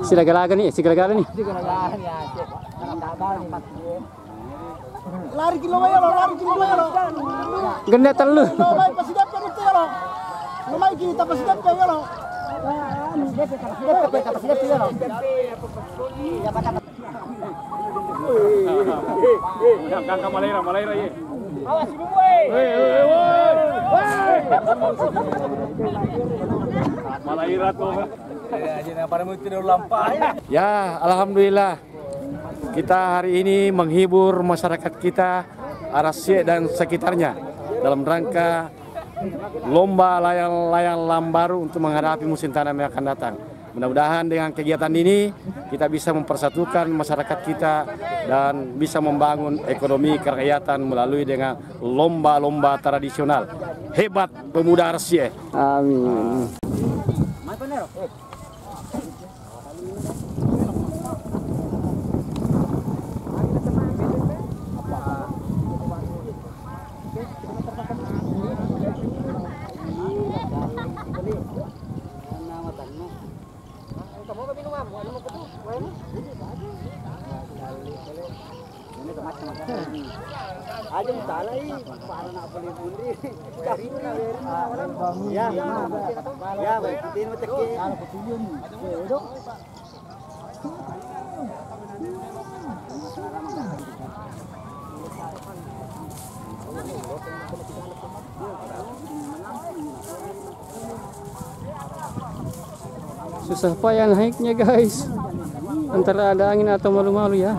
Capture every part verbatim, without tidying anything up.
Silaga-laga ni, silaga-laga ni. Lari ki lo, lari ki lo, lari. Genne tellu. Lo mai pasi deppe rute lo. Lo mai kita pasi deppe lo. Deppe, deppe, deppe lo. Angka malaira, malaira ye. Awas dulu, woi. Woi, woi, woi. Malaira tuh. Ya, alhamdulillah. Kita hari ini menghibur masyarakat kita Arasie dan sekitarnya dalam rangka lomba layang-layang Lambaru untuk menghadapi musim tanam yang akan datang. Mudah-mudahan dengan kegiatan ini kita bisa mempersatukan masyarakat kita dan bisa membangun ekonomi kerakyatan melalui dengan lomba-lomba tradisional. Hebat pemuda Arasie. Amin. Aja mutalai, para nak boleh bunri. Ya, ya, baik, kita ini macam ni. Susah payah naiknya, guys, antara ada angin atau malu-malu ya.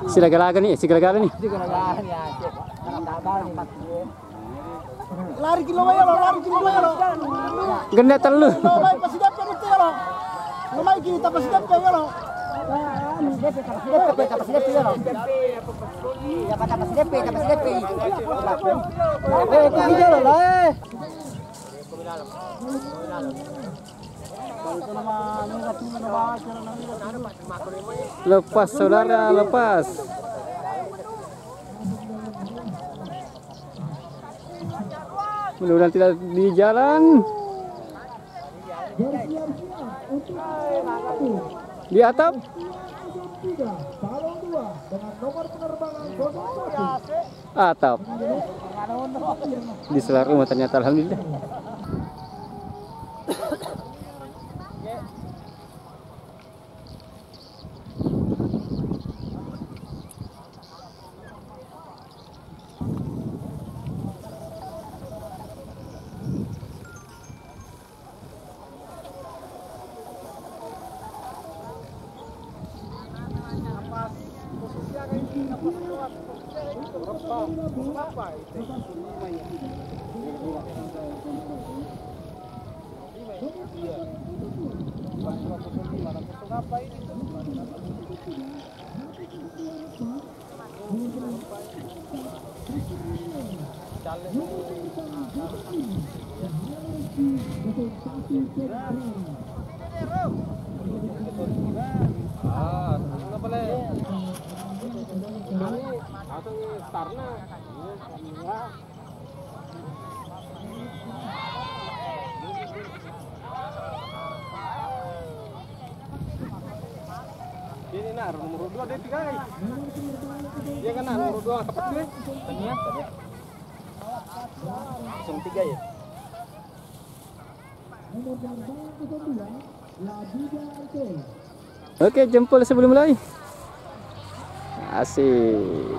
Silaga-laga ni, silaga-laga ni. Lari ki lo, lari ki lo. Genne tellu. Lo mai pasi deppe rute lo. Lo mai kita pasi deppe lo. Deppe, pasi deppe lo. Ya, pasi deppe, pasi deppe. Eh, itu video lo lah, eh. Lepas, saudara, lepas. Mudah-mudahan tidak di jalan. Di atap. Atap. Di selar rumah ternyata, alhamdulillah. Ini nak nomor dua deh, tiga kali. Dia kan nak nomor dua tepat sih. Tengah tadi. Langsung tiga ya. Oke, jempol sebelum mulai. Asik.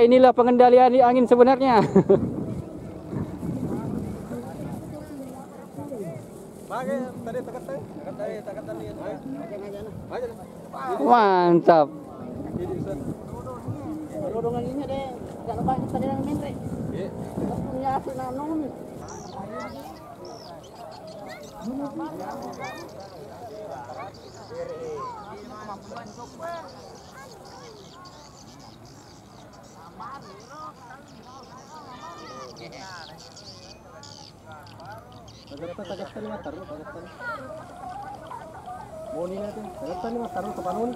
Inilah pengendalian angin sebenarnya. Mantap. Tagatta, tagatta ni matteru, tagatta ni. Moni na tu, tagatta ni matteru, kepanoni.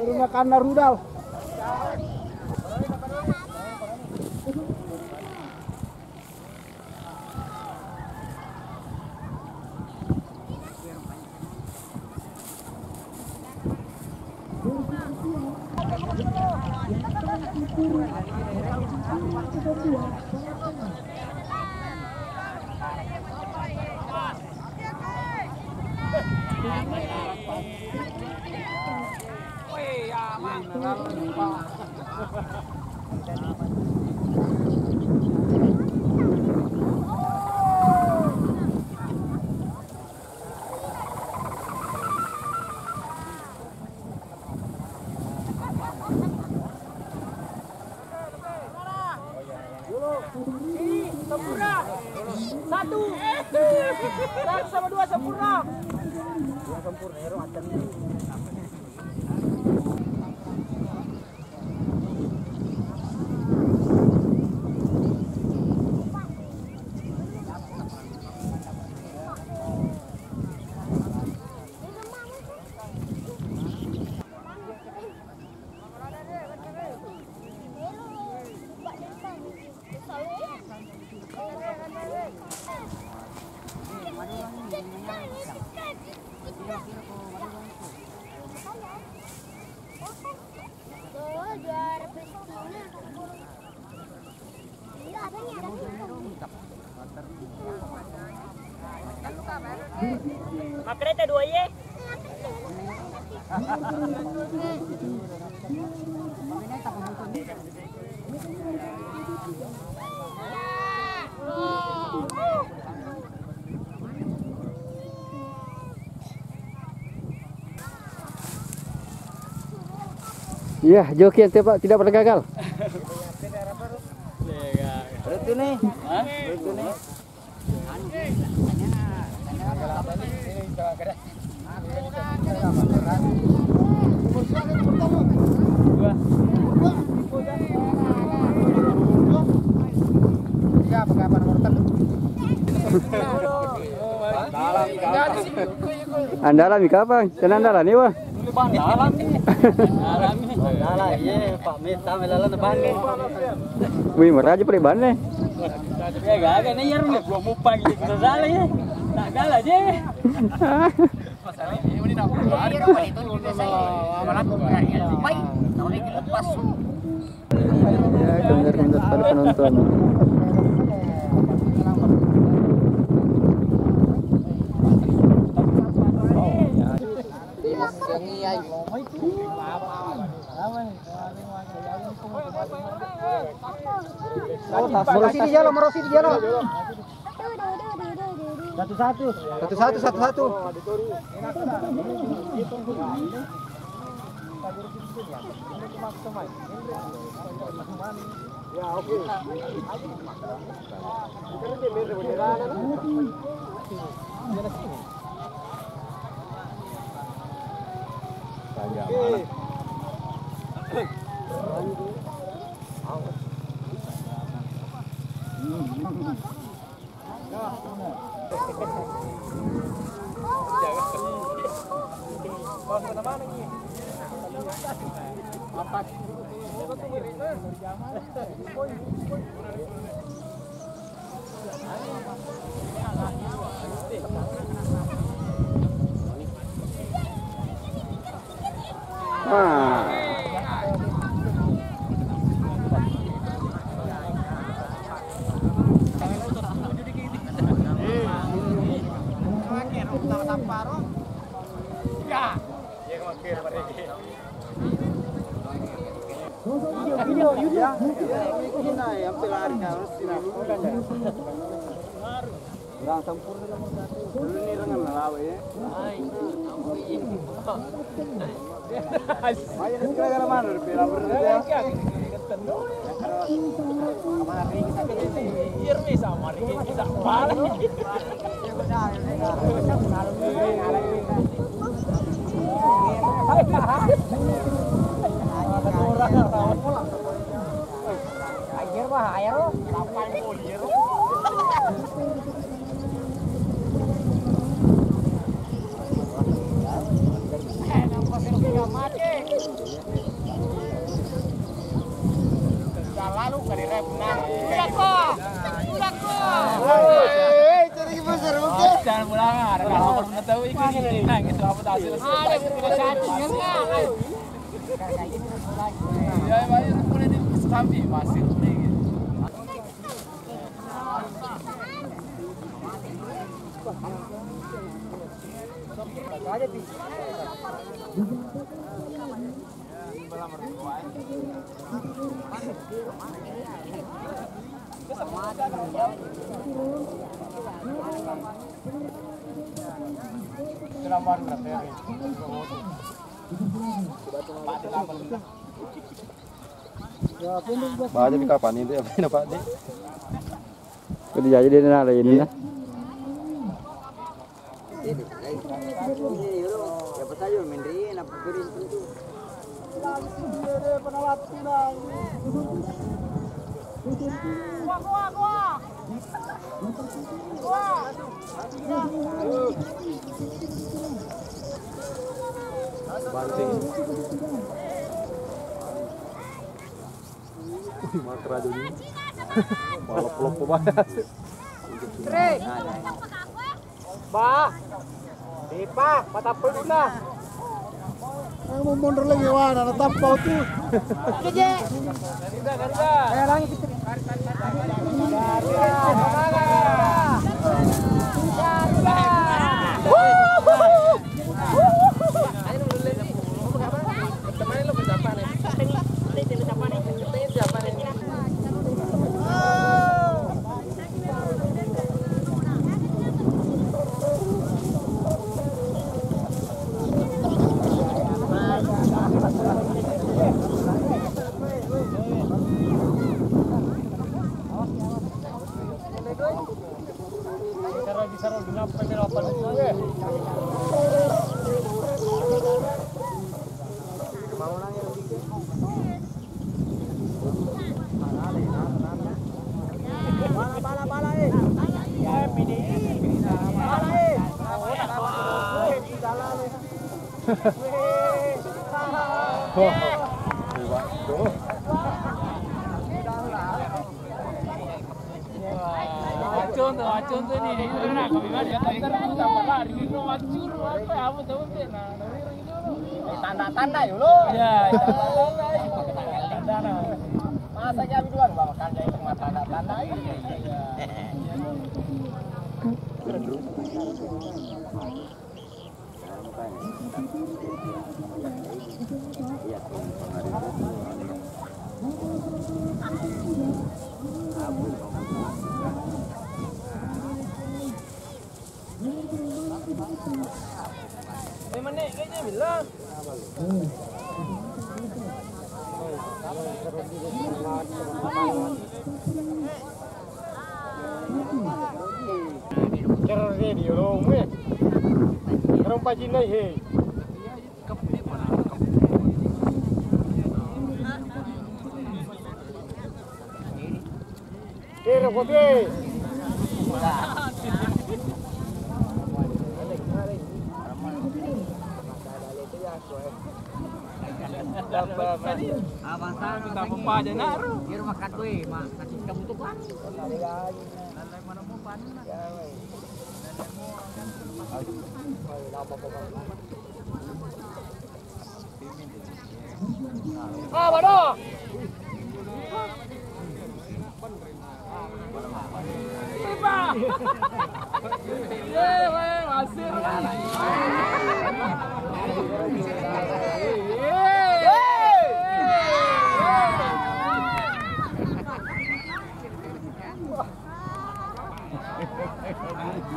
Rumah karena rudal. Sempurna. Satu. Satu sama dua sempurna. Dua sempurna, ya, Ro, acan. Makkereta dua ye. Iya, joki ente, Pak, tidak pernah gagal. Berarti nih. Hah? Berarti nih. Andalan mi kapang, tenang andalan ni, wah. Andalan ni. Andalan, iya, Pak Meta melala na banne. Wih, meraja pale banne. Ya, gaga nih, ya, dua mupa gitu, salah ya. Tak kalah aja. Ya, kendor-kendor pada penonton. Merosi di jalo, merosi di jalo. Satu-satu. Satu-satu, satu-satu. Jangan pulang, ada kalau belum tahu ikut ini, nah, gitu, apa tak hasil? Ya, bayar boleh di sampai masih. Banyak di kapan itu ya, Pak De? Jadi, jadi dia nala ini, nah. Banting. Wih, makra jadi. Malop-lop banget. Bah. Dipa, patappulinna. Kamu mundur lagi, wah, nana tappa tu. Ayo, lagi kita. Garuda, semangat. Garuda. Contoh, contoh ni, dia nak kami mari, dia tak lari, dia nak macur, apa, apa tahu dia nak. Tanda-tanda yolo. Ya, tanda-tanda. Tanda-tanda. Masa jam dua, Bang, kan dari tengah tanda-tanda ini. Kero ready lo mue. Kero pacinai he. Kero kopi. Abang sana kita apa aja nak ro. Di rumah katwe, mak, kasih kamu tuh kan. Ah, waduh.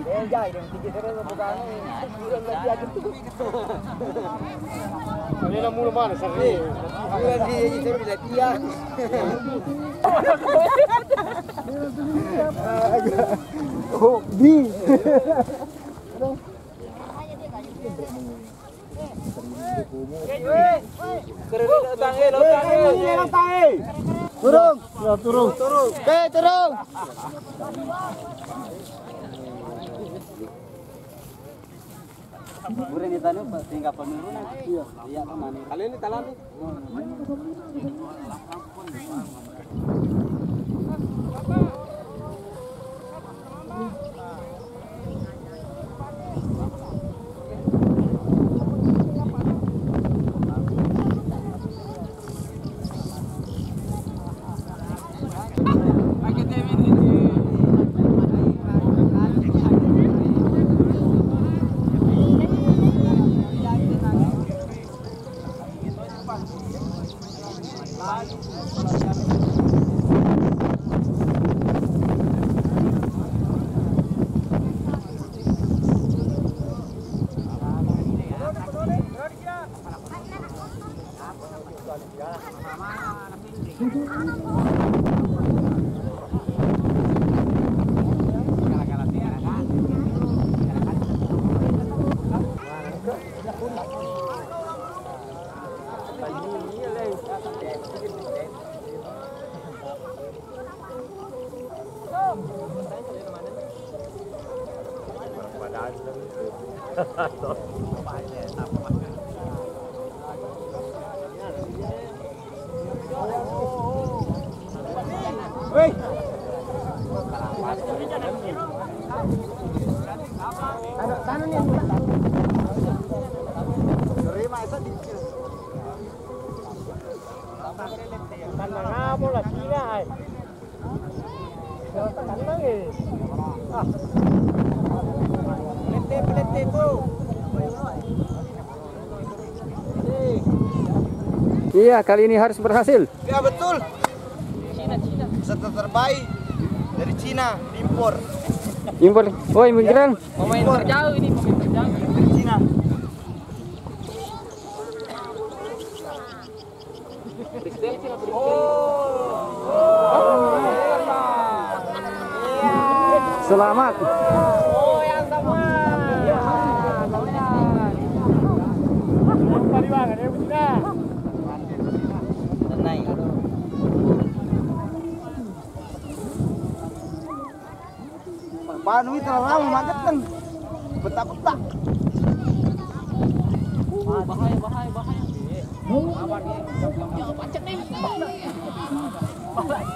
Eh, jai, yang tinggi terus bukan. Ini lah mulu mana sering. Bukan di itu latihan. Oh, di. Turung. Turung. Turung. Oke, turung. Burung di tanu, Pak, tinggal penurunan. Iya. Iya, kemana? Kalian ini talan nih. Woi. Anak sana nih. Terima, esa dicil. Tandang apa lah, Cina, ai. Tandang, eh. Ah. Pelete, pelete, bro. Iya, kali ini harus berhasil. Ya, betul. Peserta terbaik dari Cina, impor. Impor. Oh, imigran. Pemain terjauh ini, pemain terjauh. Dari Cina. Selamat. Tenang. Banu itu lama magetteng. Betak-betak. Bahaya, bahaya, bahaya.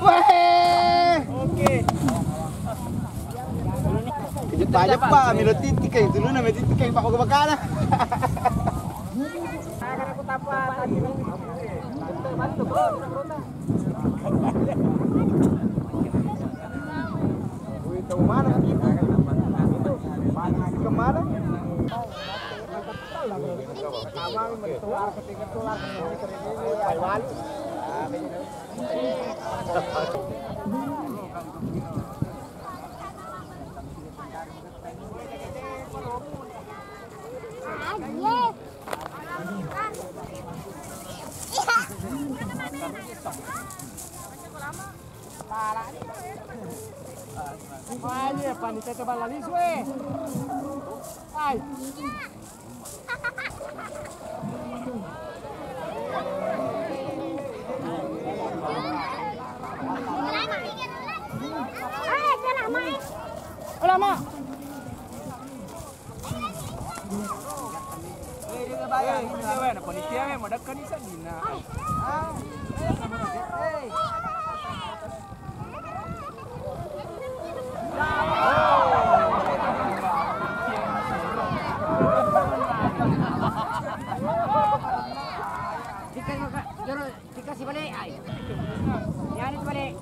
Weh. Oke. Kejut aja, Pak, milo titik kayak dulu namanya titik kayak Pak Bakana. Wih, tahu mana kita? Kemana? Ayo, panitia coba lali sue. Hai. Lama. Eh, dia bayar, ini dia bayar. Panitia, eh, mau dekat ni, Sabina. Ah, eh, sama dia. Eh. Dikasih balik, ai. Nyari balik.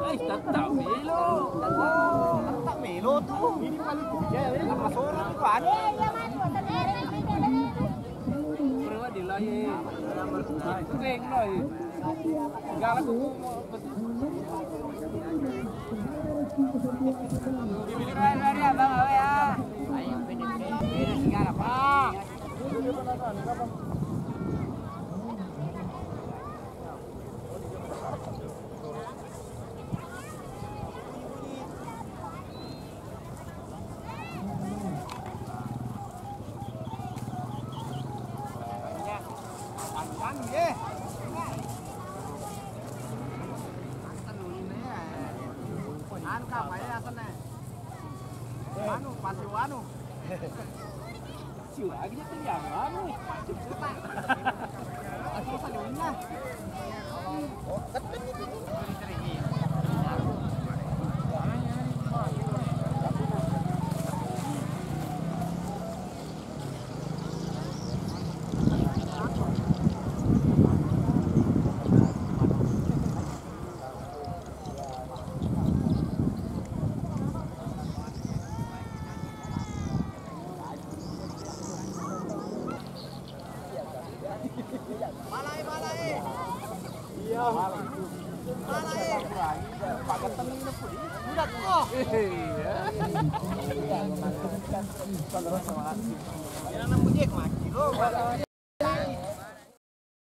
Eh, tetap melo. Tetap melo tu. Ini paling kuja ya. Sama sorang tu ada. Berapa dilai? Kering lah. Galak tu. Ayo, beda, beda segala, Pak. Anu, anu, ye. Anu, apa ya asalnya? Anu, pasti anu. Siwa aja tuh yang anu. Aku tadi mana? Oh, ketemu itu. Malai, malai. Iya. Malai. Udah kok. Iya. Jangan nemu dia mati lo.